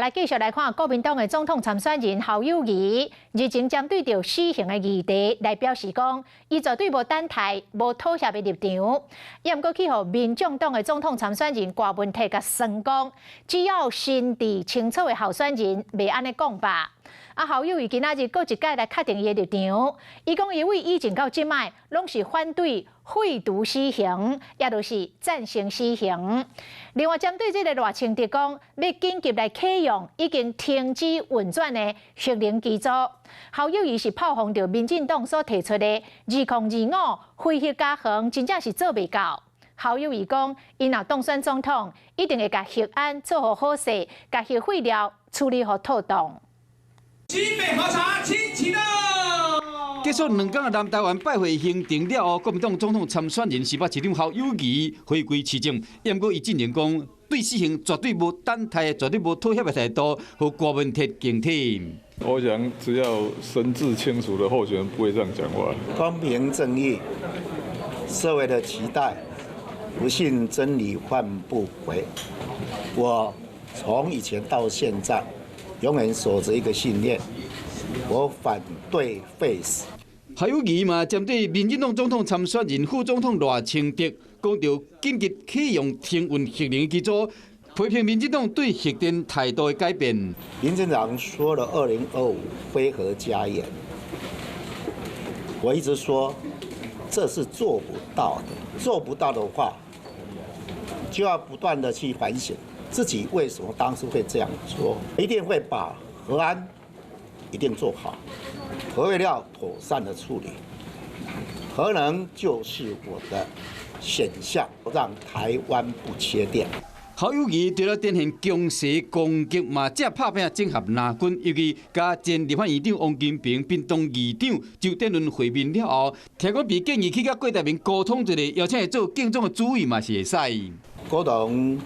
來繼續來看國民黨的總統參選人侯友宜，日前針對著死刑的議題來表示講，伊絕對無等待、無妥協的立場。也毋過去予民眾黨的總統參選人郭文鐵共酸講，只要心智清楚的候選人袂按呢講吧。啊，侯友宜今仔日閣一擺來確定伊的立場，伊講伊對以前到這擺攏是反對廢除死刑，也就是贊成死刑。另外，針對這个賴清德講欲緊急來啟用已經停止運轉的核能機組，侯友宜是炮轟著民進黨所提出的2025非核家園，真正是做袂到。侯友宜講，伊若當選總統，一定會共核安做予好勢，共核廢料處理予妥當。新北喝茶，親啟動。結束兩天的南台灣拜會行程了後，國民黨總統參選人新北市長侯友宜回歸市政，毋過伊進前講對死刑絕對無等待，絕對無妥協的態度，予郭文鐵警惕。我想只要神智清楚的候選人不會這樣講話。公平正義，社會的期待，不信真理換不回。我從以前到現在，永遠守着一個信念，我反對廢死。侯友宜嘛，針對民進黨總統參選人副總統賴清德講著緊急啟用停運核能機組，批評民進黨對核電態度的改變。民進黨說了2025非核家園，我一直說這是做不到的，做不到的話，就要不斷的去反省自己為什麼當初會這樣說，一定會把核安一定做好，核廢料妥善的處理，核能就是我的選項，讓台灣不缺電。侯友宜除了展現強勢攻擊嘛，這拍拚整合藍軍，尤其佮前立法院長王金平、屏東議長周典倫會面了後，聽講被建議去佮郭台銘溝通一下，邀請伊做競總的主委嘛是會使。郭董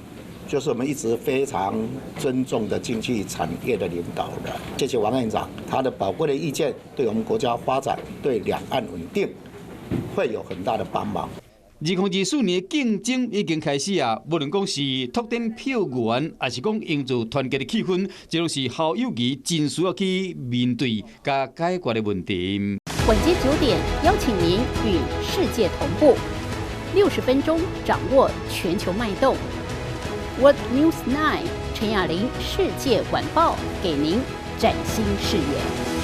就是我們一直非常尊重的經濟產業的領導人，謝謝王院長，他的寶貴的意見對我們國家發展、對兩岸穩定會有很大的幫忙。2024年競爭已經開始啊！無論講是拓展票源，抑是講營造團結的氣氛，這攏是侯友宜真需要去面對佮解決的問題。晚間9點，邀請您與世界同步，60分鐘掌握全球脈動。World News 9 陳雅玲世界晚報，給您嶄新視野。